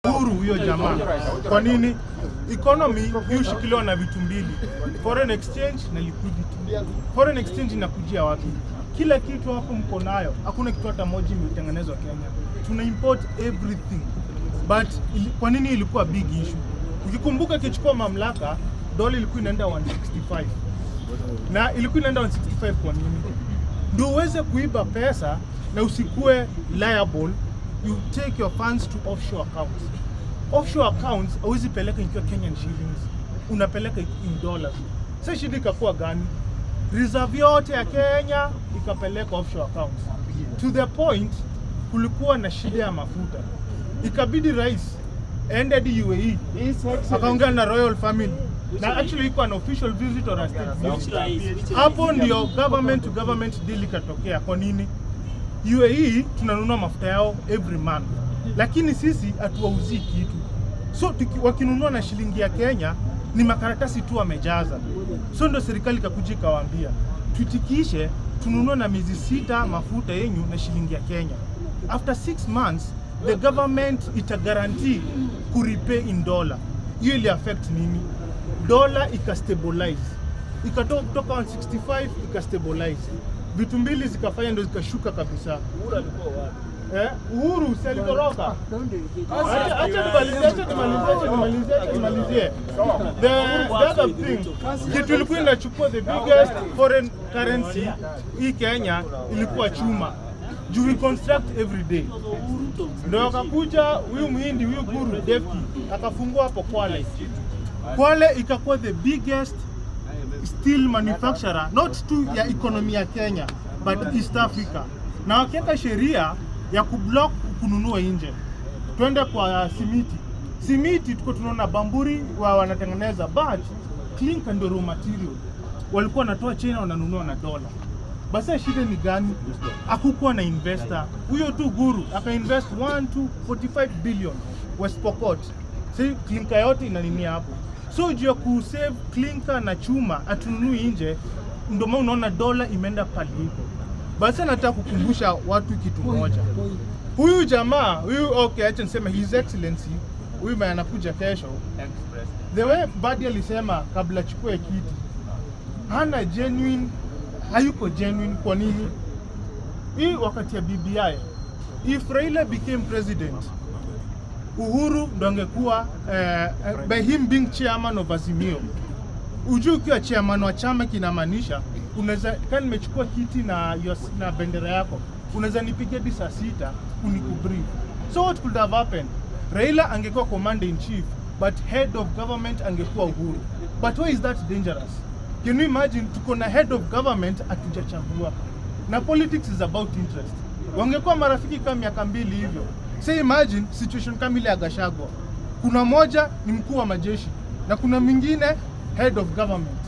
Uhuru huyo jamaa. Kwa nini? Economy hii hushikiliwa na vitu mbili, foreign exchange na liquidity. Foreign exchange inakujia wapi? Kila kitu hapo mko nayo, hakuna kitu hata moja imetengenezwa Kenya. Tuna import everything. But kwa nini ilikuwa big issue? Ukikumbuka ikichukua mamlaka, dola ilikuwa inaenda 165 na ilikuwa inaenda 165 kwa nini? Ndio uweze kuiba pesa na usikue liable, you take your funds to offshore accounts. Offshore accounts hauwezi peleka ikiwa Kenyan shillings, unapeleka in dollars. Sasa shida ikakuwa gani? Reserve yote ya Kenya ikapeleka offshore accounts. To the point kulikuwa na shida ya mafuta, ikabidi rais aende hadi UAE akaongea na royal family na actually iko an official visit or a state visit. Hapo ndio government to government deal ikatokea. Kwa nini? UAE tunanunua mafuta yao every month, lakini sisi hatuwauzii kitu. So wakinunua na shilingi ya Kenya ni makaratasi tu wamejaza. So ndo serikali ikakuja ikawaambia tutikishe, tununue na miezi 6 mafuta yenyu na shilingi ya Kenya. After 6 months the government ita guarantee kurepay in dollar. Hiyo ili affect nini? Dola ikastabilize, ikatoka kutoka 165 ikastabilize, vitu mbili zikafanya ndo zikashuka kabisa. Eh, Uhuru si alitoroka? Acha nimalizie, acha nimalizie, acha nimalizie, acha nimalizie. The other thing, kitu ilikuwa inachukua the biggest foreign currency hii Kenya ilikuwa chuma. Juu we construct every day. Ndio akakuja huyu Mhindi, huyu guru Devki akafungua hapo Kwale. Kwale ikakuwa the biggest steel manufacturer not tu ya economy ya Kenya but East Africa, na wakiweka sheria ya kublock kununua nje. Twende kwa simiti. Simiti tuko tunaona Bamburi wa wanatengeneza, but clinker ndio raw material, walikuwa wanatoa China wananunua na dola. Basi shida ni gani? Hakukuwa na investor. Huyo tu guru akainvest 1 2 45 billion West Pokot. Si clinker yote inaninia hapo. So juu ya kusave clinker na chuma hatununui nje, ndio maana unaona dola imeenda pali iko. Basi nataka kukumbusha watu kitu moja. Huyu jamaa huyu, okay, acha niseme His Excellency huyu mwenye anakuja kesho, the way Mbadi alisema kabla achukue kiti, hana genuine, hayuko genuine. Kwa nini? Hii wakati ya BBI, if Raila became president, Uhuru ndo angekuwa by him being chairman of Azimio. Ujue ukiwa chairman wa chama kinamaanisha unaweza kama nimechukua kiti na bendera yako unaweza nipigia hadi saa 6 unikubrief. So what could have happened? Raila angekuwa commander in chief but head of government angekuwa Uhuru. But why is that dangerous? Can you imagine tuko na head of government hatujachagua. Na politics is about interest. Wangekuwa marafiki kama miaka 2 hivyo. Say imagine situation kama ile ya Gachagua. Kuna moja ni mkuu wa majeshi na kuna mwingine head of government.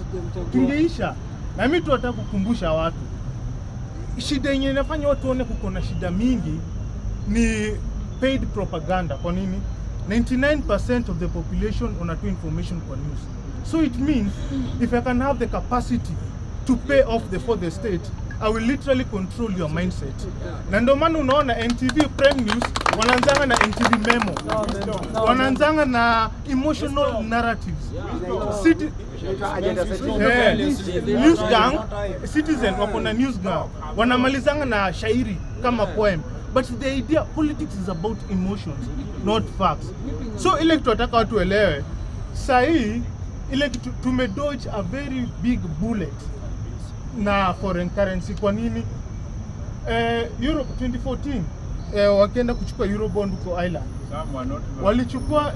Tungeisha. Na mimi tu nataka kukumbusha watu, shida yenye inafanya watu waone kuko na shida mingi ni paid propaganda. Kwa nini? 99% of the population wanatoa information kwa news. So it means if I can have the capacity to pay off the fourth estate, I will literally control your mindset. Na ndio maana unaona NTV Prime News wanaanzanga na NTV Memo, wanaanzanga na emotional narratives. News Gang, Citizen wako na News Gang, wanamalizanga na shairi kama poem, but the idea, politics is about emotions, not facts. So ile kitu nataka watu elewe sahii, ile kitu tumedodge a very big bullet na foreign currency. Kwa nini? Euro 2014, wakienda kuchukua Eurobond huko Ireland walichukua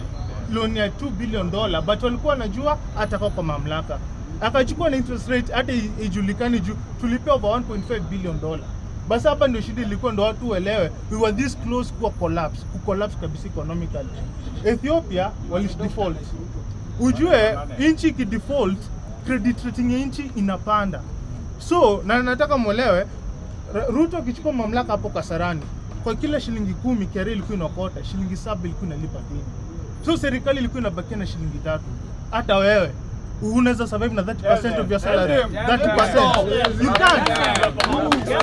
loan ya $2 billion, but walikuwa wanajua atakuwa kwa mamlaka, akachukua na interest rate hata ijulikani juu tulipia over $1.5 billion. Basi hapa ndio shida ilikuwa, ndo watu uelewe we were this close kuwa collapse, ku collapse kabisa economically. Ethiopia wali default. Ujue nchi ikidefault, credit rating ya nchi inapanda. So na nataka mwelewe, Ruto akichukua mamlaka hapo Kasarani, kwa kila shilingi 10 KRA ilikuwa inaokota, shilingi 7 ilikuwa inalipa deni. So serikali ilikuwa inabakia na shilingi 3. Hata wewe unaweza survive na 30% of your salary? 30%. You can't.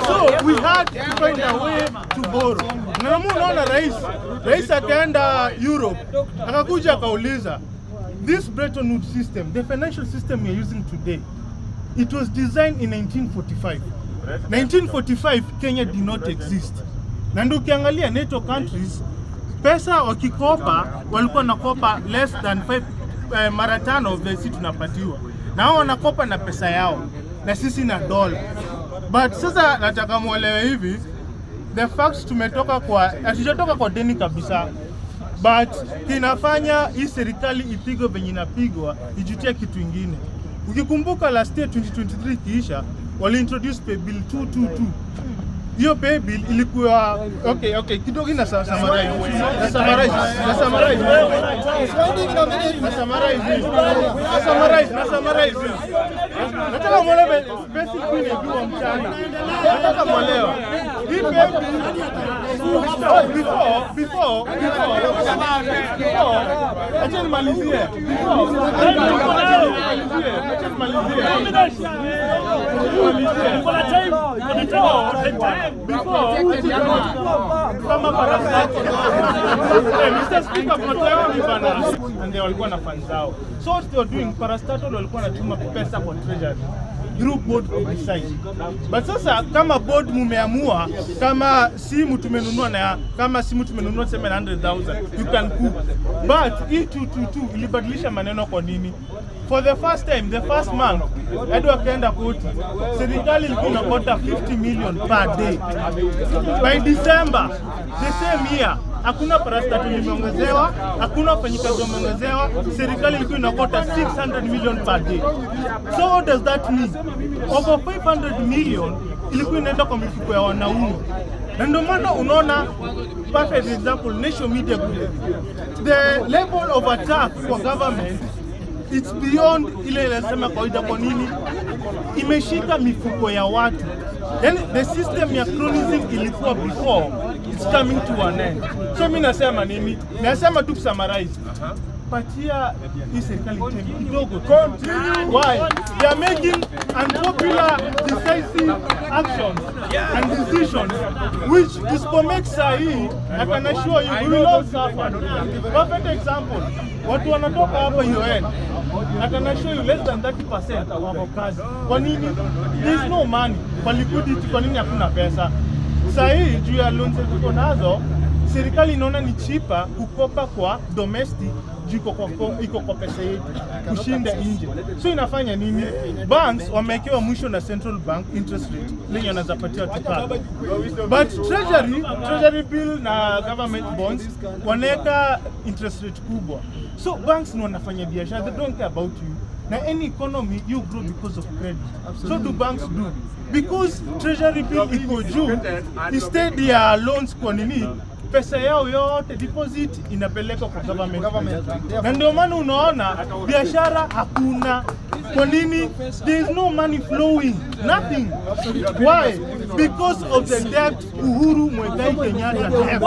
So we had to find a way to borrow. Na unaona rais akaenda Europe, akakuja akauliza, this Bretton Woods system, the financial system we are using today, it was designed in 1945. 1945 Kenya did not exist. Na ndio ukiangalia NATO countries, pesa wakikopa walikuwa nakopa less than 5, mara tano of the si tunapatiwa, na hao wanakopa na pesa yao na sisi na dola. But sasa nataka muelewe hivi, the fact tumetoka kwa, hatujatoka kwa deni kabisa, but kinafanya hii serikali ipigwe venye inapigwa, ijutia kitu ingine. Ukikumbuka last year 2023 ikiisha, wali introduce pay bill 222. Hiyo pay bill ilikuwa, okay, kidogo ina summarize, na summarize, na summarize, na summarize, na summarize, na summarize. Nataka mwelewe basic inaibiwa mchana. Nataka mwelewa hii pay bill before, acha nimalizie, before, acha nimalizie, acha nimalizie. Before, kama parastatal. Hey, Mr. Speaker, protect me bana. And they walikuwa na funds zao. So what they were doing, parastatal walikuwa wanatuma pesa kwa treasury through board oversight. But sasa kama board mumeamua kama simu tumenunua, na kama simu tumenunua 700,000, you can cook. But hii 222 ilibadilisha maneno. Kwa nini? For the first time, the first month, hadi wakaenda koti, serikali ilikuwa inakota 50 million per day. By December the same year, hakuna parastatal imeongezewa, hakuna wafanyikazi wameongezewa, serikali ilikuwa inakota 600 million per day. So what does that mean? Over 500 million ilikuwa inaenda kwa mifuko ya wanaume, na ndio maana unaona, perfect example, Nation Media Group, the level of attack kwa government, it's beyond ile inasema kawaida. Kwa nini? Imeshika mifuko ya watu? Yani the system ya cronyism ilikuwa before, it's coming to an end. So mi nasema nini? Nasema tu summarize, patia hii serikali time kidogo tu. Why? They are making unpopular decisive actions and decisions which tusipomake sahi, I can assure you we will all suffer. Perfect example, watu wanatoka hapa UN, I can assure you less than 30% wako kazi. Kwa nini? There is no money. Kwa liquidity, kwa nini hakuna pesa? Saa hii juu ya loans tuko nazo, serikali inaona ni cheaper kukopa kwa domestic juu iko kwa pesa yetu kushinda nje. So inafanya nini? Banks wamewekewa mwisho na central bank interest rate lenye wanaweza patia watu pale. But treasury bill na government bonds wanaweka interest rate kubwa. So banks ni wanafanya biashara, they don't care about you. Na any economy, you grow because of credit. So do banks do. Because treasury bill iko juu, instead ya loans, kwa nini? Pesa yao yote deposit inapelekwa kwa government. Na ndio maana unaona biashara hakuna. Kwa nini? There is no money flowing. Nothing. Why? Because of the debt Uhuru Muigai Kenyatta have.